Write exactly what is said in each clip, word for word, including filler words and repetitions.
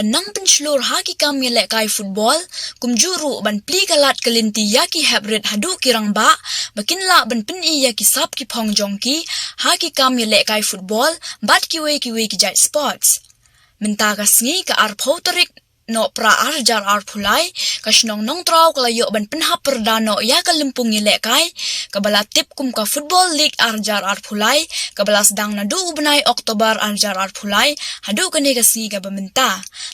nang pynshlur ha ki kam ïalehkai football, kumjuh ruh ban plie ka lad ka lynti ïa ki hep rit haduh ki rangbah, ba kin lah ban pyni ïa ki sap ki phong jong ki ha ki kam ïalehkai football bad kiwei kiwei ki jait sports. Mynta ka sngi ka arphew tarik Nohprah arhajar arphew lai, ka shnong Nongtraw ka la ïoh ban pynhap pyrda noh ïa ka lympung ïalehkai kaba la tip kum ka Football League arhajar arphew lai, kaba la sdang naduh u bnai October arhajar arphew lai haduh kane ka sngi kaba mynta.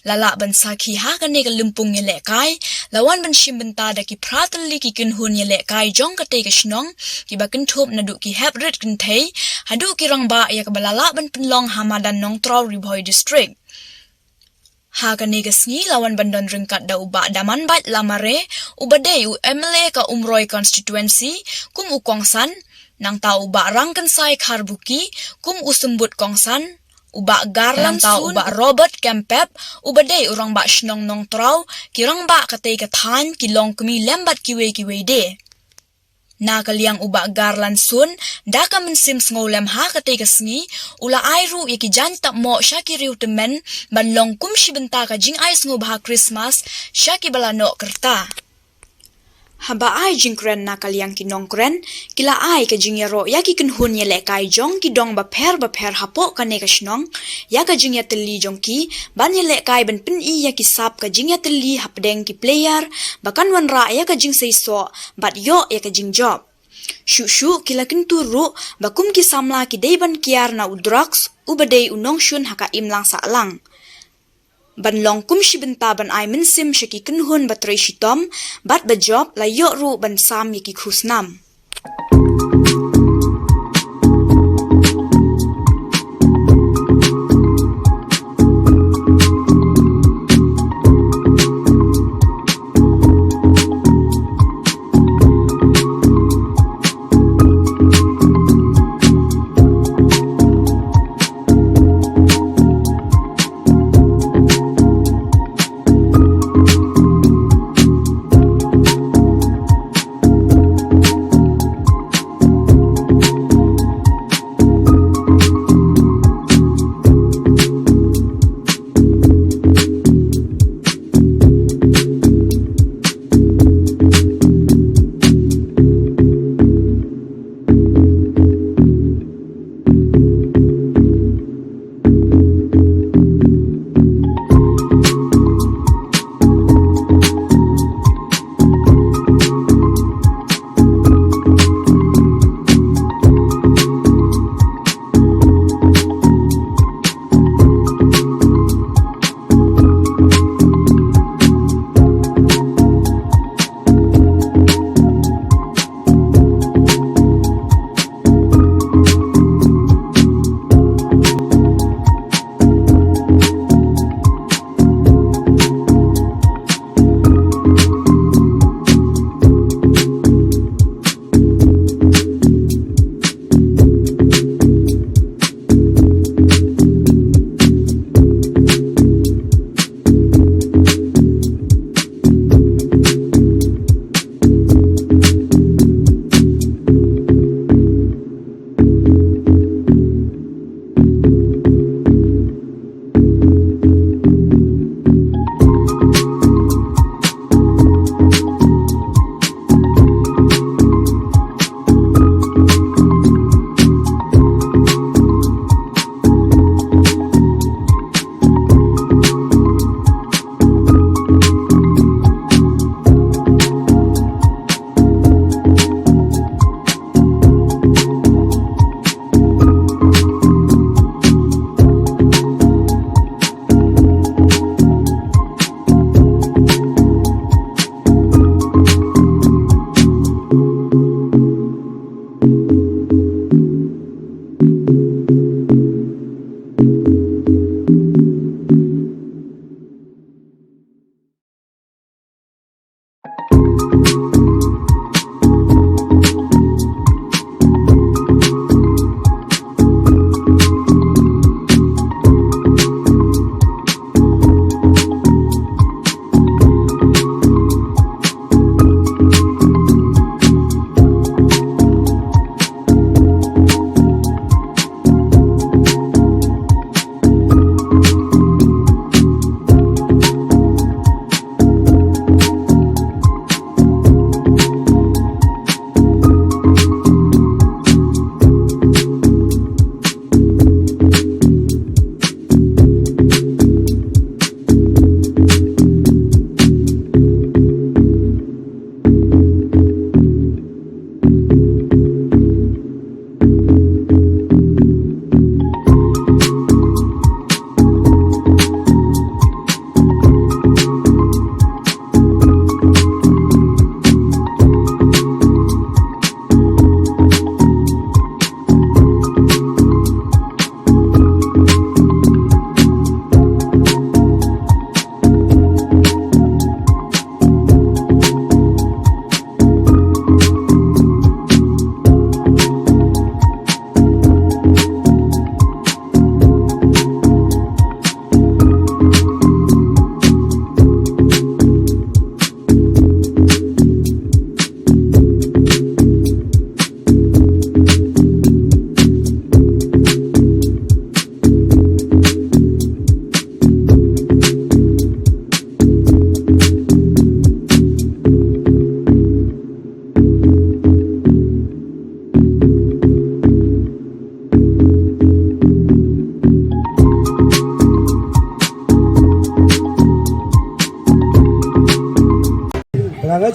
La lah ban sakhi ha kane ka lympung ïalehkai, la wan ban shim bynta da ki phra tylli ki kynhun ïalehkai jong katei ka shnong, kiba kynthup naduh ki hep rit kynthei haduh ki rangbah, ïa kaba la lah ban pynlong ha madan Nongtraw, Ri Bhoi District. Ha kane ka sngi la wan ban don ryngkat da u Bah Damanbait Lamare, uba dei u M L A ka Umroi constituency kum u kongsan, nangta u Bah Rangkynsai Kharbuki kum u symbud kongsan, u Bah Garland Sun, u Bah Robert Kempep, uba dei u rangbah shnong Nongtraw, ki rangbah katei ka thaiñ, ki longkmie lem bad kiwei kiwei de. Na ka liang u Bah Garland Sun, da ka mynsiem sngewlem ha katei ka sngi, u la ai ruh ïa ki jaiñ tapmoh sha ki riewtymmen, ban long kum shi bynta ka jingai sngewbha Christmas sha kiba la noh kyrta. Haba ai jingkren na ka liang ki nongkren, ki la ai ka jingïaroh ïa ki kynhun ïalehkai jong ki dong bapher bapher hapoh kane ka shnong, ïa ka jingïatylli jong ki ban ïalehkai ban pyni ïa ki sap ka jingïatylli hapdeng ki player, ba kan wanrah ïa ka jingseisoh bad ïoh ïa ka jingjop. Shuh shuh ki la kyntu ruh ba kum ki samla ki dei ban kiar na u drugs, uba dei u nongshun ha ka imlang sahlang. Ban long kum shi bynta ban ai mynsiem sha ki kynhun ba trei shitom bad ba jop, la ïoh ruh ban sam ïa ki khusnam.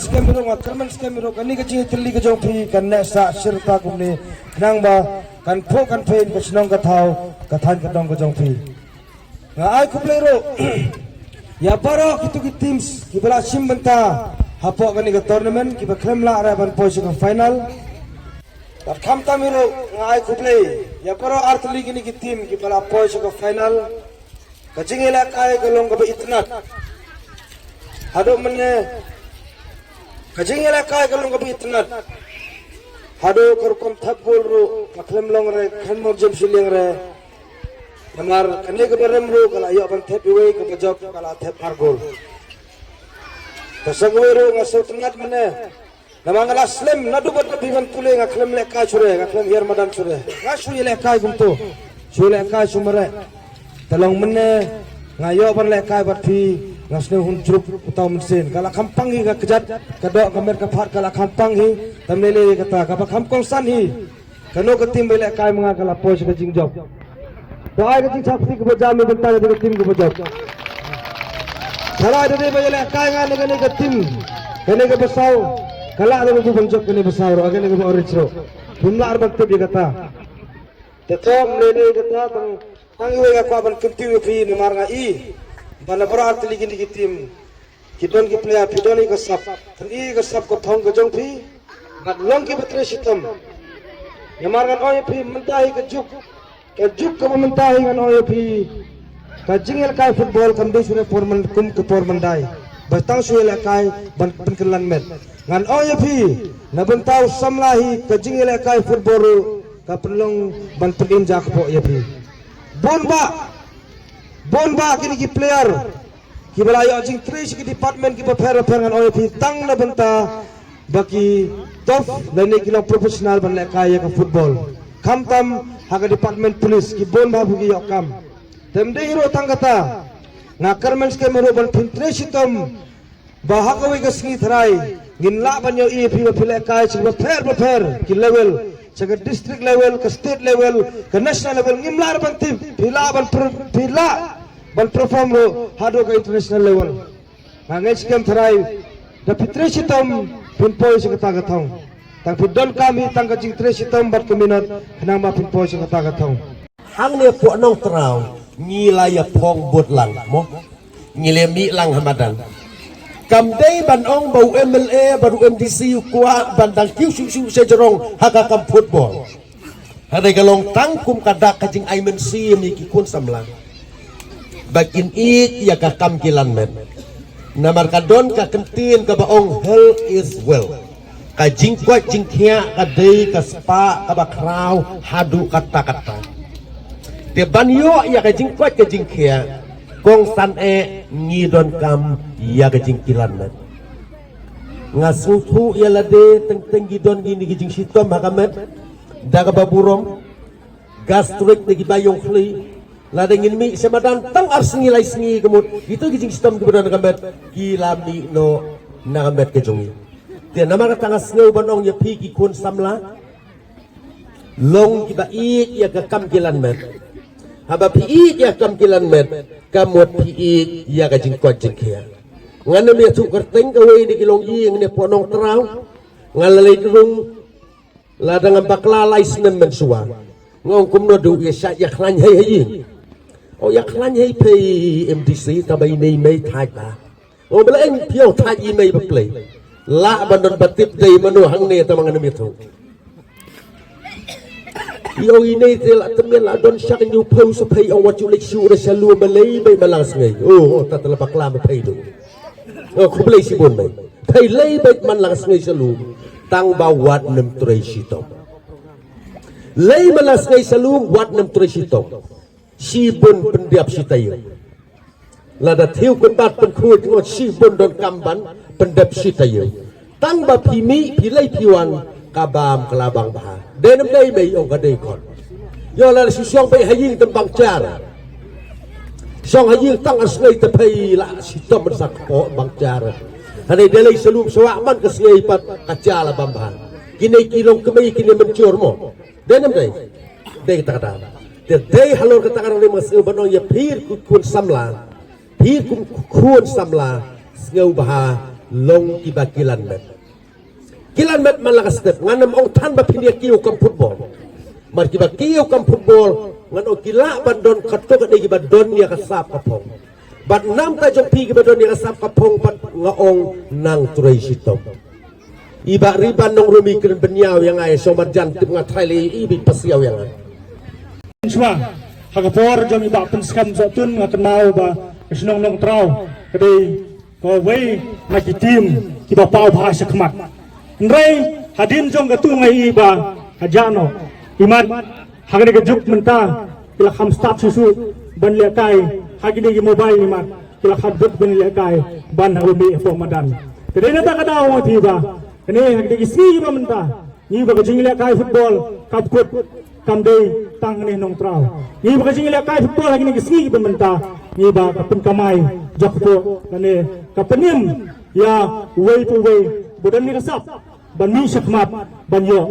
Skhem ruh, nga kyrmen skhem ruh, kane ka jingïatylli ka jong phi kan neh sah shirta kumne, khnang ba kan phuh kan phein ka shnong ka thaw, ka thaiñ ka dong ka jong phi. Nga ai khublei ruh ïa baroh kito ki teams kiba la shim bynta hapoh kane ka tournament, kiba khlem lah re ban poi sha ka final. Bad khamtam hi ruh nga ai khublei ïa baroh artylli kine ki team kiba la poi sha ka final. Ka jingïalehkai ka long kaba itynnad. Haduh mynne ka jingïalehkai ka long kaba itynnad. Haduh ka rukom thep gol ruh ka khlem long re, khlem long jem shiliang re. Namar kane kaba rem ruh ka la ïoh ban thep iwei, kaba jop ka la thep ar gol. Ka sa kawei ruh nga sngewtynnad mynne. Namar nga la slem naduh ba dep hi ban pule, nga khlem lehkai shuh re, nga khlem hiar madan shuh re. Nga shu ïalehkai kumto. Shu lehkai shu mareh. Te long mynne nga ïoh ban lehkai bad phi, nga sngew hun jruk uta u mynsiem. Ka la kham pang hi ka kjat, ka doh ka met ka phad ka la kham pang hi. Te ym lei lei kata, kaba kham kongsan hi. Kano ka team ba ïalehkai ma nga ka la poi sha ka jingjop. To ai ka jingshakri kaba jam na bynta ka team kaba jop. Tharai da dei ba ïalehkai nga na kane ka team, kane kaba saw, ka lah da kaba ban jop kane ba saw ruh, kane kaba orange ruh. Phim lah ar ban tip ïa kata. Te to ym lei lei kata, tang tang iwei nga kwah ban kyntiew ïa phi namar nga i ba na baroh artylli kine ki team ki don ki player, phi don ïa ka sap, phin i ïa ka sap ka thong ka jong phi. Bad long kiba trei shitom. Namar ngan ong ïa phi mynta hi ka juk, ka juk kaba mynta hi ngan ong ïa phi, ka jingïalehkai football kam dei shuh ne por man, kum ka por mandai ba tang shu ïalehkai ban pynkylla met. Ngan ong ïa phi, na bynta u samla hi ka jingïalehkai football ruh ka pynlong ban pynim ja kpoh ïa phi. Bun bah, bun bah kine ki player kiba la ïoh jingtrei sha ki department kiba pher ba pher, ngan ong ïa phi, tang na bynta ba ki tough lane ki long professional ban lehkai ïa ka football. Khamtam ha ka department police ki bun bah ba ki ïoh kam. Te ym dei hi ruh tang kata, nga kyrmen skhem hi ruh ban phin trei shitom ba ha kawei ka sngi tharai ngin lah ban ïohi ïa phi ba phi lehkai sha kiba pher ba pher ki level, sha ka district level, ka state level, ka national level, ngim lah ruh ban tip, phi lah ban per-, phi lah ban perform ruh haduh ka international level. Nga ngeit skhem tharai da phi trei shitom phin poi sha kata ka thong. Tang phi donkam hi tang ka jingtrei shitom bad ka minot khnang ba phin poi sha kata ka thong. Hangne poh Nongtraw ngi la ïa phong bud lang mo. Ngi la mih lang ha madan. Kam dei ban ong ba u M L A bad u M D C u kwah ban dang kiew shuh shuh sha jrong ha ka kam football. Hynrei ka long tang kum ka dak ka jingai mynsiem ïa ki khun samla ba kin ïeit ïa ka kam kilan met. Namar ka don ka kyntien kaba ong health is wealth. Ka jingkoit jingkhiah ka dei ka spah kaba khraw haduh katta katta. Te ban ïoh ïa ka jingkoit ka jingkhiah, kongsan eh ngi donkam ïa ka jingkilan met. Nga sngewthuh ïa lade teng teng ki don kine ki jingshitom ha ka met da kaba burom, gastric ne kiba ïong khlieh. Lada ngin mih sha madan tang ar sngi lai sngi ka mut, kito ki jingshitom kiba don na ka met ki la mih noh na ka met ka jong ngi. Te namar kata nga sngew ban ong ïa phi ki khun samla, long kiba ïeit ïa ka kam kilan met. Haba phi ïeit ïa ka kam kilan met, ka mut phi ïeit ïa ka jingkoit jingkhiah. Ngan ym ïathuh kyrteng kawei na ki longïing ne poh Nongtraw. Nga la leit rung, lada ngam bakla lai snem mynshuwa. Nga ong kumno, da u ïa shah ïa khlaiñ hei ha ïing. O ïa khlaiñ hei phi M D C, tang ba i mei mei thait ba. Nga ong balei phi ïa thait i mei ba plei. Lah ban don ba tip dei mano hangne, tang ba ngan ym ïathuh. I ong ine te la tymmen la don shak ñiewphew shiphew, ong wat ju leit shu re sha lum, balei beit man la ka sngi. O, o, ta te la bakla ma phei du. O, khublei shibun mei. Phei lei beit man la ka sngi sha lum. Tang ba wat nym trei shitom. Lei man la ka sngi sha lum wat nym trei shitom. Shibun pyndep shi taïew. Lada thiew kynbat pynkhuid ngot shibun donkam ban pyndep shi taïew. Tang ba phi mih phi leit phi wan ka bam ka la bang bha. Dei ne ym dei mei, ong ka dei khot. Ïoh lada shu shong beit ha ïing tang bang jar. Shong ha ïing tang ar sngi te phei la shitom ban sa kpoh bang jar. Hangne dei leit sha lum sha wah man ka sngi pat ka jar la bam bha. Kine ki long kmie kine mynjur mo. Dei ne ym dei? Dei kata kata. Te dei halor kata ka rangli ma sngew ban ong ïa phi ki khun samla. Phi ki khun samla, sngewbha long kiba ki lan met. Ki lan met man la ka step, ngan ym ong than ba phin ïa kiew kam football. Mar kiba kiew kam football, ngan ong ki lah ban don katto katne kiba don ïa ka sap ka phong. Bad namta jong phi kiba don ïa ka sap ka phong bad nga ong nang trei shitom. I Bah Riban Nongrumih kren bynñiaw ïa nga ïa shong marjan tip nga trai le i bit pasiaw ïa nga. Shuwa ha ka por jong i Bah Pynskhem Sohtun nga kynmaw ba ka shnong Nongtraw ka dei kawei na ki team kiba paw bha shakhmat. Hynrei hadien jong katu nga i ba ka jano imat ha kane ka juk mynta ki la kham start shuh shuh ban lehkai ha kine ki mobile imat ki la kham bud ban lehkai ban ha u mih hapoh madan. Ka dei na ta ka daw nga i ba kane ha kine ki sngi ba mynta ngi ba ka jinglehkai football ka kut kam dei tang ne Nongtraw. Ngi ba ka jinglehkai football ha kine ki sngi ba mynta ngi ba ka pynkamai jok po lane ka pynim ïa uwei pa uwei ba don ne ka sap ban mih shakhmat ban ïoh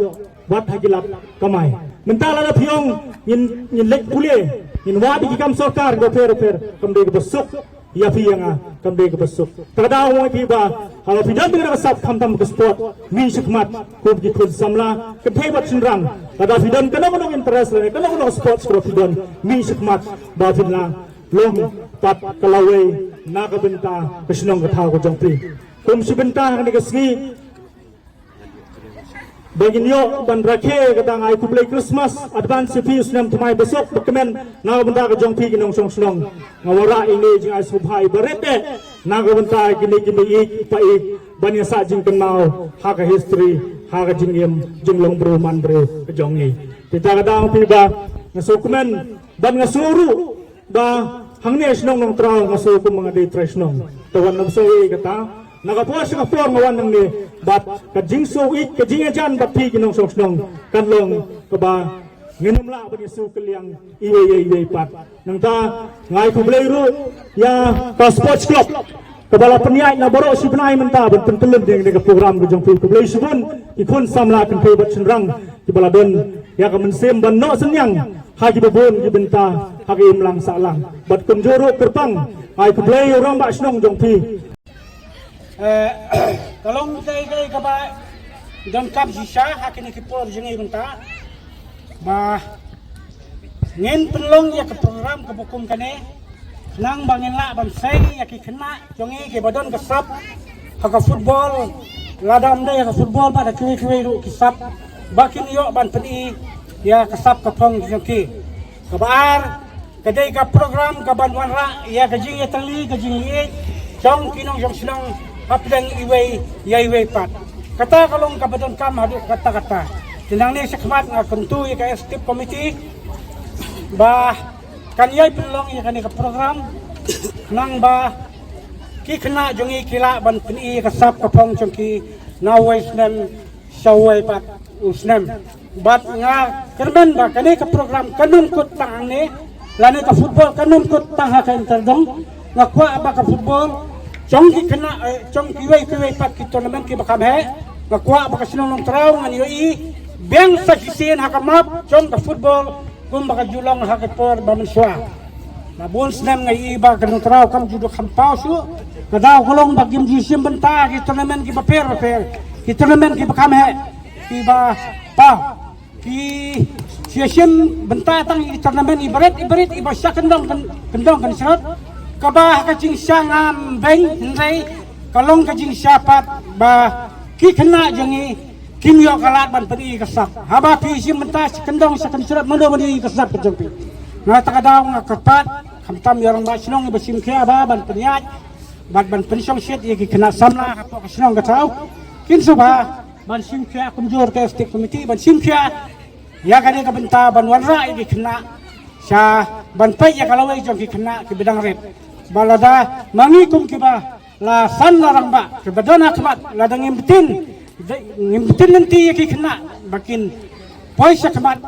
wat ha ki lad kamai. Mynta lada phi ong ngin ngin leit pule ngin wad ïa ki kam sorkar kiba pher pher kam dei kaba suk ïa phi ïa nga kam dei kaba suk. Ta ka daw mo phi ba haba phi don te ka sap khamtam ka sport mih shakhmat kum ki khun samla kynthei bad shynrang. Lada phi don kano kano interest lane kano kano sports kaba phi don mih shakhmat ba phin la long pat ka lawei na ka bynta ka shnong ka thaw ka jong phi. Kum shi bynta ha kane ka sngi ba ngin ïoh ban rakhe kata nga ai khublei Christmas advance ïa phi u snem thymmai basuk ba kmen na ka bynta ka jong phi ki nongshong shnong. Nga wanrah ïa ine jingai sngewbha iba rit eh na ka bynta kine ki mei ïeit pa ïeit ban ïa sah jingkynmaw ha ka history ha ka jingim jinglong briew man briew ka jong ngi. Te ta ka daw phi ba nga sngewkmen ban nga sngewruh ba hangne shnong Nongtraw nga sngew kum nga dei trai shnong. Te wan nym sngew ei kata na ka por sha ka por nga wan hangne bad ka jingsngewrit ka jingïajan bad phi ki nongshong shnong kan long kaba ngin ym lah ban ïa sngewkylliang iwei ïa iwei pat. Nangta nga ai khublei ruh ïa ka sports club kaba la pynïaid na baroh shi bnai mynta ban pyntyllun ïa kane ka program ka jong phi. Khublei shibun ki khun samla kynthei bad shynrang kiba la don ïa ka mynsiem ban noh synñiang ha kiba bun ki bynta ha ka imlang sahlang. Bad kumjuh ruh kyrpang ai khublei ïa u rangbah shnong jong phi. Eh, ka long kaei kaei kaba donkam shisha ha kine ki por jong ngi mynta ba ngin pynlong ïa ka program kaba kum kane nang ba ngin lah ban sei ïa ki khynnah jong ngi kiba don ka sap ha ka football, lada ym dei ha ka football bad ha kiwei kiwei ruh ki sap ba kin ïoh ban pyni ïa ka sap ka phong jong ki. Kaba ar ka dei ka program kaban wanrah ïa ka jingïatylli ka jingïeit jong ki nongshong shnong hapdeng iwei ïa iwei pat. Kata ka long kaba donkam haduh katta katta. Te nangne shakhmat nga kyntu ïa ka executive committee ba kan ïai pynlong ïa kane ka program nang ba ki khynnah jong ngi ki lah ban pyni ka sap ka phong jong ki na uwei snem sha uwei pat u snem. Bad nga kyrmen ba kane ka program kan ym kut tang hangne lane ka football kan ym kut tang ha ka Inter Dong. Nga kwah ba ka football jong ki khynnah, eh, jong kiwei kiwei pat ki tournament kiba kham heh. Nga kwah ba ka shnong Nongtraw ngan ïohi biang sa shisien ha ka map jong ka football kumba ka ju long ha ka por ba mynshuwa. Na bun snem nga ïohi ba ka Nongtraw kam ju duk kham paw shuh. Ka daw ka long ba kim ju shim bynta ki tournament kiba pher bapher, ki tournament kiba kham heh kiba paw. Ki shim bynta tang ki tournament iba rit iba rit iba shah kyndong kyn-, kyndong kynshrot. Kaba ha ka jingshisha ngam beiñ hynrei ka long ka jingshisha pat ba ki khynnah jong ngi kim ïoh ka lad ban pyni ka sap. Haba phi shim bynta sha kyndong sha kynshrot mano mano ïohi ka sap ka jong phi. Na kata ka daw nga kyrpad khamtam ïa u rangbah shnong iba shim khia ba ban pynïaid bad ban pynshongshit ïa ki khynnah samla hapoh ka shnong ka thaw. Kin sngewbha ban shim khia kumjuh ka executive committee ban shim khia ïa kane ka bynta ban wanrah ïa ki khynnah sha ban peit ïa ka lawei jong ki khynnah kiba dang rit. Ba lada ma ngi kum kiba la san la rangbah kiba don ha khmat lada ngim btin, ngim btin lynti ïa ki khynnah ba kin poi sha khmat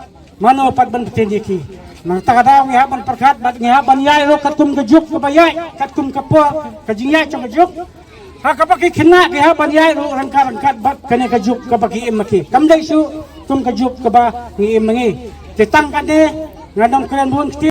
mano pat ban btin ïa ki. Nangta ka daw ngi hap ban pyrkhat bad ngi hap ban ïaid ruh katkum ka juk kaba ïaid katkum ka por ka jingïaid jong ka juk. Ha kaba ki khynnah ki hap ban ïaid ruh ryngkat ryngkat bad kane ka juk kaba ki im ma ki. Kam dei shuh kum ka juk kaba ngi im ma ngi. Te tang kane ngan ym kren bun kti.